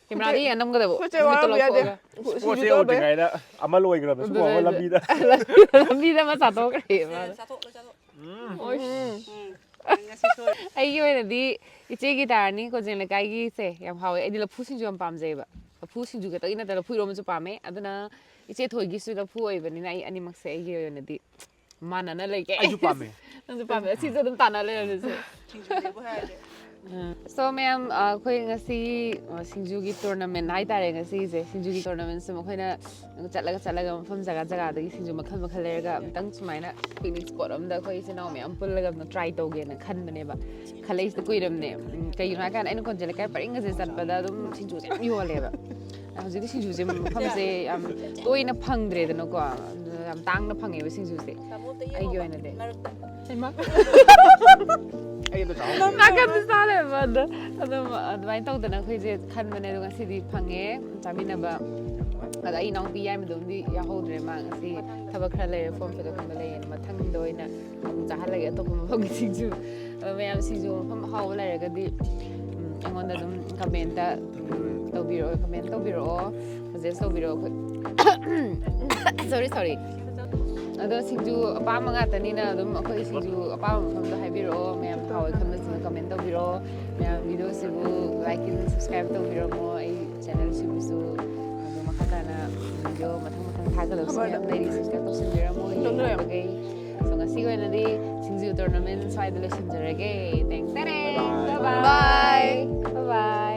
ꯀꯦꯃꯦꯔꯥꯗꯤ ꯌꯥꯝ ꯅꯝꯒꯗꯕ꯫ ꯈꯨꯠꯁꯦ ꯃꯤꯠꯇ ꯋꯥꯔꯧꯕ ꯌꯥꯗꯦ꯫ ꯂꯧꯊꯣꯛꯑꯒ꯫ ꯄꯣꯠꯁꯦ ꯁꯤꯡꯖꯨ ꯇꯧꯔꯦ꯫ ꯌꯧꯗ꯭ꯔꯤꯉꯩꯗ ꯑꯃ ꯂꯣꯏꯈ꯭ꯔꯕꯅꯦ꯫ ꯁꯨꯝ ꯑꯗꯨꯅꯦ, ꯍꯧꯔꯒ ꯑꯗꯨꯅꯦ꯫ ꯂꯝꯕꯤꯗ꯫ ꯂꯝꯕꯤꯗ ꯑꯃ ꯆꯥꯊꯣꯛꯈ꯭ꯔꯦ ꯃꯥꯅ꯫ ꯆꯥꯊꯣꯛꯂꯣ, ꯆꯥꯊꯣꯛꯂꯣ꯫ ꯎꯝ꯫ ꯎꯝ꯫ ꯎꯝ꯫ ꯅꯪ ꯉꯁꯤ ꯁꯣꯏ-, ꯑꯩꯒꯤ ꯑꯣꯏꯅꯗꯤ ꯏꯆꯦꯒꯤ ꯇꯥꯔꯅꯤ, ꯀꯣꯖꯦꯡ ꯂꯩꯀꯥꯏꯒꯤꯁꯦ ꯌꯥꯝ ꯍꯥꯎꯋꯦ꯫ ꯑꯩꯗꯤ ꯂꯐꯨ ꯁꯤꯡꯖꯨ ꯌꯥꯝ ꯄꯥꯝꯖꯩꯌꯦꯕ꯫ ꯂꯐꯨ ꯁꯤꯡꯖꯨ ꯈꯛꯇꯒꯤ ꯅꯠꯇꯅ ꯂꯐꯨ ꯏꯔꯣꯝꯕꯁꯨ ꯄꯥꯝꯃꯦ꯫ ꯑꯗꯨꯅ ꯏꯆꯦ ꯊꯣꯏꯒꯤꯁꯨ ꯂꯐꯨ ꯑꯣꯏꯕꯅꯤꯅ ꯑꯩ ꯑꯅꯤꯃꯛꯁꯦ ꯑꯩꯒꯤ ꯑꯣꯏꯅꯗꯤ ꯃꯥꯟꯅꯅ ꯂꯩꯒꯦ꯫ ꯑꯩꯁꯨ ꯄꯥꯝꯃꯦ꯫ ꯅꯪꯁꯨ ꯄꯥꯝꯃꯦ, ꯑꯁꯤꯁꯨ ꯑꯗꯨꯝ ꯇꯥꯟꯅ ꯂꯩꯔꯝꯃꯤꯁꯦ꯫ ꯁꯤꯡꯖꯨꯅꯦꯕꯨ ꯍꯥꯏꯔꯗꯤ꯫ So ꯃꯌꯥꯝ, ꯑꯩꯈꯣꯏ ꯉꯁꯤ ꯁꯤꯡꯖꯨꯒꯤ tournament ꯍꯥꯏꯇꯥꯔꯦ ꯉꯁꯤꯁꯦ꯫ ꯁꯤꯡꯖꯨꯒꯤ tournamentꯁꯦ ꯑꯩꯈꯣꯏꯅ ꯆꯠꯂꯒ ꯆꯠꯂꯒ ꯃꯐꯝ ꯖꯒꯥ ꯖꯒꯥꯗꯒꯤ ꯁꯤꯡꯖꯨ ꯃꯈꯜ ꯃꯈꯜ ꯂꯩꯔꯒ ꯑꯃꯨꯛꯇꯪ ꯁꯨꯃꯥꯏꯅ picnic spot ꯑꯝꯗ ꯑꯩꯈꯣꯏ ꯏꯆꯤꯟ ꯏꯅꯥꯎ ꯃꯌꯥꯝ ꯄꯨꯜꯂꯒ ꯑꯃꯨꯛ try ꯇꯧꯒꯦꯅ ꯈꯟꯕꯅꯦꯕ꯫ ꯈꯜꯂꯛꯏꯁꯤꯗ ꯀꯨꯏꯔꯝꯅꯦ꯫ ꯎꯝ, ꯀꯩꯒꯤꯅꯣ ꯍꯥꯏꯀꯥꯟꯗ ꯑꯩꯅ ꯀꯣꯟꯖꯦ ꯂꯩꯀꯥꯏ ꯄꯔꯤꯡꯒꯁꯦ ꯆꯠꯄꯗ ꯑꯗꯨꯝ ꯁꯤꯡꯖꯨꯁꯦ ꯌꯥꯝ ꯌꯣꯜꯂꯦꯕ꯫ ꯍꯧꯖꯤꯛꯇꯤ ꯁꯤꯡꯖꯨꯁꯦ ꯃꯐꯝꯁꯦ ꯌꯥꯝ ꯇꯣꯏꯅ ꯐꯪꯗ꯭ꯔꯦꯗꯅꯀꯣ, ꯑꯗꯨꯅ ꯌꯥꯝ ꯇꯥꯡꯅ ꯐꯪꯉꯦꯕ ꯁꯤꯡꯖꯨꯁꯦ꯫ ꯑꯩꯒꯤ ꯑꯣꯏꯅꯗꯤ꯫ ꯍꯩꯃꯥ꯫ ꯑꯩ ꯑꯗꯨ ꯆꯥꯍꯧꯗ꯭ꯔꯦ꯫ ꯅꯥꯀꯟꯗ ꯆꯥ ꯂꯩꯔꯝꯕ ꯑꯗꯣ꯫ ꯑꯗꯨꯝ ꯑꯗꯨꯃꯥꯏꯅ ꯇꯧꯗꯅ ꯑꯩꯈꯣꯏꯁꯦ ꯈꯟꯕꯅꯦ, ꯑꯗꯣ ꯉꯁꯤꯗꯤ ꯐꯪꯉꯦ ꯆꯥꯃꯤꯟꯅꯕ꯫ ꯑꯗ ꯑꯩ ꯏꯅꯥꯎꯄꯤ ꯌꯥꯏꯃꯗꯨꯝꯗꯤ ꯌꯥꯎꯍꯧꯗ꯭ꯔꯦ, ꯃꯥ ꯉꯁꯤ ꯊꯕꯛ ꯈꯔ ꯂꯩꯔꯦ, form fill up ꯀꯨꯝꯕ ꯂꯩꯌꯦꯅ꯫ ꯃꯊꯪꯗ ꯑꯣꯏꯅ ꯑꯃꯨꯛ ꯆꯥꯍꯜꯂꯒꯦ ꯑꯇꯣꯞꯄ ꯃꯐꯝꯒꯤ ꯁꯤꯡꯖꯨ꯫ ꯑꯗꯣ ꯃꯌꯥꯝ ꯁꯤꯡꯖꯨ ꯃꯐꯝ ꯑꯍꯥꯎꯕ ꯂꯩꯔꯒꯗꯤ, ꯎꯝ, ꯑꯩꯉꯣꯟꯗ ꯑꯗꯨꯝ commentꯇ, ꯎꯝ, ꯇꯧꯕꯤꯔꯛꯑꯣ, comment ꯇꯧꯕꯤꯔꯛꯑꯣ, suggest ꯇꯧꯕꯤꯔꯛꯑꯣ꯫ ꯑꯩꯈꯣꯏ sorry, sorry꯫ ꯑꯗꯣ ꯁꯤꯡꯖꯨ ꯑꯄꯥꯝꯕ ꯉꯥꯛꯇꯅꯤꯅ ꯑꯗꯨꯝ ꯑꯩꯈꯣꯏ ꯁꯤꯡꯖꯨ ꯑꯄꯥꯝꯕ ꯃꯐꯝꯗꯣ ꯍꯥꯏꯕꯤꯔꯛꯑꯣ꯫ ꯃꯌꯥꯝ ꯍꯥꯎꯋꯦ ꯈꯟꯕꯁꯤꯡꯗꯣ comment ꯇꯧꯕꯤꯔꯛꯑꯣ꯫ ꯃꯌꯥꯝ videoꯁꯤꯕꯨ like and subscribe ꯇꯧꯕꯤꯔꯝꯃꯣ꯫ ꯑꯩ channelꯁꯤꯕꯨꯁꯨ ꯑꯗꯨꯝ ꯃꯈꯥ ꯇꯥꯅ video ꯃꯊꯪ ꯃꯊꯪ ꯊꯥꯒꯠꯂꯛꯄꯁꯨ ꯃꯌꯥꯝ ꯂꯩꯔꯤ, subscribe ꯇꯧꯁꯤꯟꯕꯤꯔꯝꯃꯣ꯫ ꯌꯦꯡꯕꯤꯕꯒꯤ꯫ So ꯉꯁꯤꯒꯤ ꯑꯣꯏꯅꯗꯤ ꯁꯤꯡꯖꯨ tournament ꯁ꯭ꯋꯥꯏꯗ ꯂꯣꯏꯁꯤꯟꯖꯔꯒꯦ꯫ ꯇꯦꯡ ꯇꯦꯔꯦꯡ꯫ Bye bye꯫ Bye bye꯫